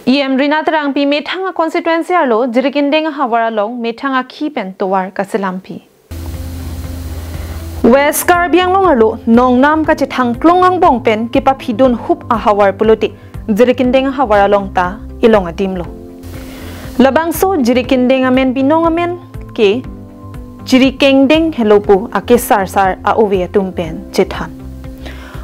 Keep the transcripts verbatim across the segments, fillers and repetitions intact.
E M Rina Terangpi methang a constituency arlo Jirikindeng ahavar along methang akhi pen tovar kaselampi. West Karbi Anglong arlo nongnam kachethangklong angbong pen kepaphidun hup ahavar pulote Jirikindeng ahavar along ta ilong adimlo. Labangso Jirikindeng amen binong amen ke Jirikengdeng helo pu akesarsar a-ove atum pen chethan.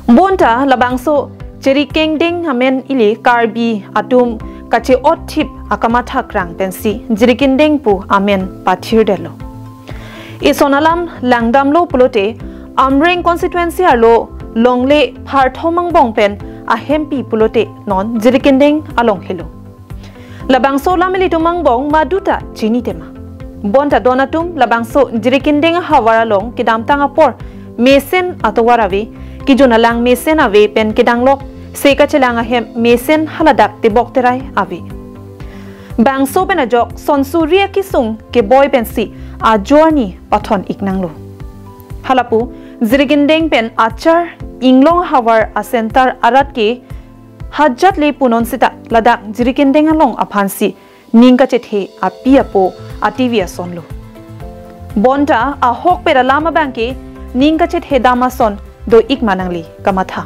Bonta labangso Jirikengdeng amen ili Karbi atum kache-otthip akamatha krang pensi Jirikindeng pu amen pathirdetlo. Ison alam langdamlo pulote Amreng constituency arlo longle pharthom angbong pen ahempi pulote non Jirikindeng along helo. Labangso alam ilitum angbong maduta chini tema. Bonta don atum labangso Jirikindeng ahavar along kedamtang apor mesen atovar ave, kejun alang mesen ave pen kedanglok se kachelang ahem mesen haladak tebok terai ave. Bangso pen ajok sonsuri akesung keboi pensi ajo arni pathon iknanglo. Halapu Jirikindeng pen achar inglong ahavar a-center arat ke hajat le punon seta ladak Jirikindeng along aphansi ning kachethe api apo ativi asonlo. Bonta ahokpet alam abangke ning kachethedam ason do-ik ma nangli kamatha.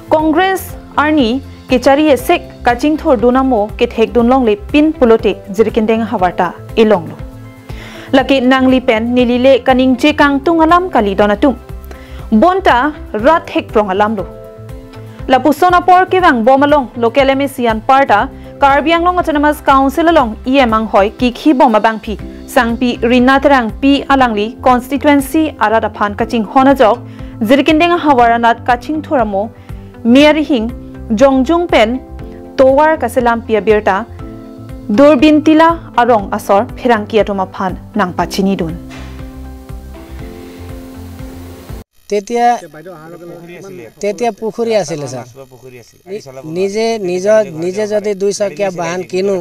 Congress arni kechari esek kachingthurdun amo kethekdun longle pin pulote Jirikindeng ahavar ta ilonglo. Lake nangli pen nelile kaningje kangtung alam kali don atum. Bonta rat thekprong alamlo. Lapuson apor kevangbom along local M A C anparta Karbi Anglong Autonomous Council along E M anghoi kikhibom abangpi Sangpi Rina Terangpi alangli constituency arat aphan kachinghon ajok Jirikindeng ahavar anat kachingthur amo me arihing jongjung pen tovar kaselampi abirta Durbin Tila arong asor pherangke atum aphan nangpachinidun. তেতিয়া তেতিয়া পুখুৰী আছিলে, ছাৰ। নিজে, নিজৰ, নিজে যদি দুই চকীয়া বাহন কিনো,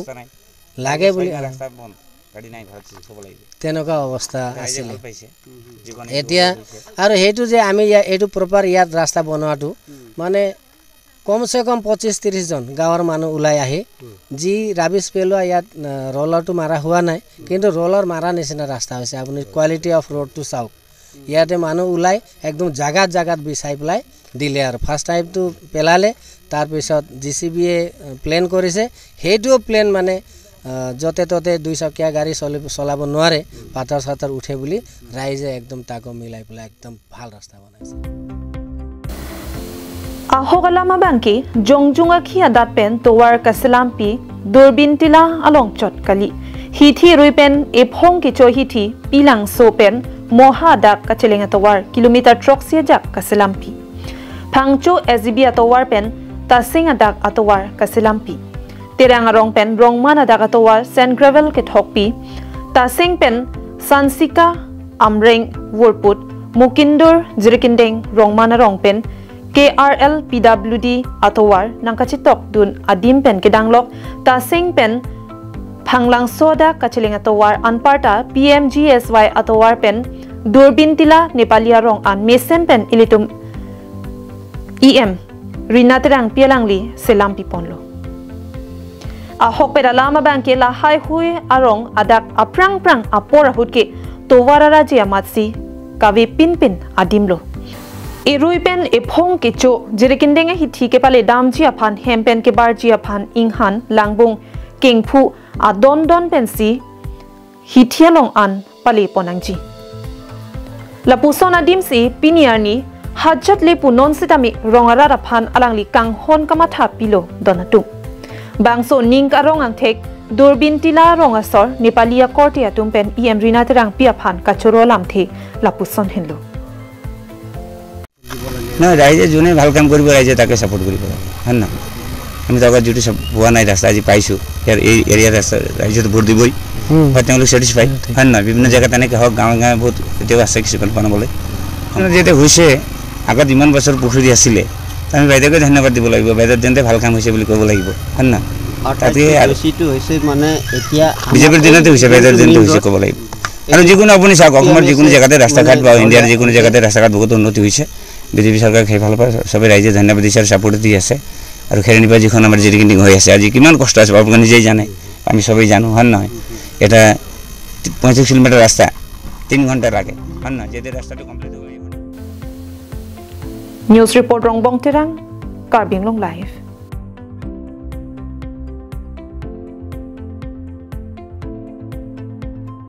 লাগে বুলি, ৰাস্তা বন্ধ, গাড়ী নাই, ভাড়া থ'ব লাগিব। তেনেকুৱা অৱস্থা আছিলে। এতিয়া আৰু সেইটো যে আমি ইয়া-, এইটো প্ৰপাৰ ইয়াত ৰাস্তা বনোৱাটো, মানে, কমচে কম পঁচিছ ত্ৰিশ জন গাঁৱৰ মানুহ ওলাই আহি, যি ৰাবিছ পেলোৱা ইয়াত, আহ, ৰলাৰটো মাৰা হোৱা নাই, কিন্তু ৰলাৰ মাৰা নিচিনা ৰাস্তা হৈছে। আপুনি কোৱালিটি অফ ৰোডটো চাওক। ইয়াতে মানুহ ওলাই একদম জাগাত জাগাত বিছাই পেলাই দিলে আৰু। ফাৰ্ষ্ট টাইমটো পেলালে, তাৰপিছত জে চি বিয়ে প্লেন কৰিছে, সেইটোও প্লেন মানে, আহ, য'তে ত'তে দুই চকীয়া গাড়ী চলিব, চলাব নোৱাৰে, পাথৰ চাথৰ উঠে বুলি ৰাইজে একদম তাকো মিলাই পেলাই একদম ভাল ৰাস্তা বনাইছে। Ahok alam abangke jongjung akhi adat pen tovar kaselampi Durbin Tila along chot kali. Hithi rui pen ephong kecho hithi Pilangso pen Moha adak kacheleng atovar kilometer throksi ajak kaselampi. Phangcho S G B atovar pen Tasing adak atovar kaselampi. Terang arong pen Rongman adak atovar sand gravel kethokpi. Tasing pen Sansika Amreng Wurput, Mukindur, Jirikindeng, Rongman arong pen K R L P W D atovar nangkachitokdun adim pen kedanglok, Tasing pen Phanglangso adak kacheleng atovar anparta P M G S Y atovar pen Durbin Tila Nepali arong an mesen pen ilitum E M Rina Terangpi alangli selampi ponlo. Ahokpet alam abangke lahai hui arong adak aphrang phrang apor ahut ke tovar araje amatsi kave pinpin adimlo. Erui pen ephong kecho Jirikindeng ahithi kepaledamji aphan hem pen kebarji aphan inghan langbung kengphu adon don pensi hithi along an pale pon nangji. Lapuson adimsi pini arni hajat le punon sitame rong arat aphan alangli kanghon kamatha pilo don atum. Bangso ning karong angthek Durbin Tila arong asor Nepali akorte atum pen E M Rina Terangpi aphan kachoro lamthe lapuson henlo. নহয়, ৰাইজে যোনে ভাল কাম কৰিব, ৰাইজে তাকে ছাপোৰ্ট কৰিব লাগে, হয় নে নহয়? আমি তো আগত যিটো চাপ-, পোৱা নাই ৰাস্তা, আজি পাইছোঁ। ইয়াৰ এই এৰিয়াৰ ৰাস্তা ৰাইজেতো ভোট দিবই। হুম। বা তেওঁলোক ছেটিছফাইড, হুম, ঠিক। হয় নে নহয়? বিভিন্ন জেগাত এনেকে হওক, গাঁৱে গাঁৱে বহুত এতিয়াও আছে কিছুমান বনাবলৈ। মানে যেতিয়া হৈছে, আগত ইমান বছৰ পুখুৰী আছিলে, আমি বাইদেউকে ধন্যবাদ দিব লাগিব। বাইদেউ তেন্তে ভাল কাম হৈছে বুলি ক'ব লাগিব, হয় নে নহয়? তাতকে আটাইতকৈ আৰু বেছিটো হৈছে মানে এতিয়া আমাৰ বিজেপিৰ দিনতে হৈছে, বাইদেউৰ মেইন দিনতে হৈছে ৰোড। ক'ব লাগিব। আৰু যিকোনো আপুনি চাওক, অসমৰ যিকোনো জেগাতে ৰাস্তা ঘাট বা মানে ইণ্ডিয়াৰ যিকোনো জেগাতে ৰাস্তা ঘাট বহুত উন্নতি হৈছে। বিজেপি চৰকাৰক সেইফালৰ পৰা চবে ৰাইজে ধন্যবাদ দিছে আৰু ছাপোৰ্ট দি আছে। আৰু খেৰণি পৰা যিখন আমাৰ জিৰিকিনি হৈ আছে, আজি কিমান কষ্ট আছে আপোনালোকে নিজেই জানে, আমি সবেই জানো, হয় নে নহয়? এটা পঁয়ত্ৰিশ কিলোমিটাৰ ৰাস্তা, তিনি ঘণ্টা লাগে, হয় নে নহয়? যদি ৰাস্তাটো কমপ্লিট হৈ গ'ল। News report Rongbong Terang, Karbi Anglong Live.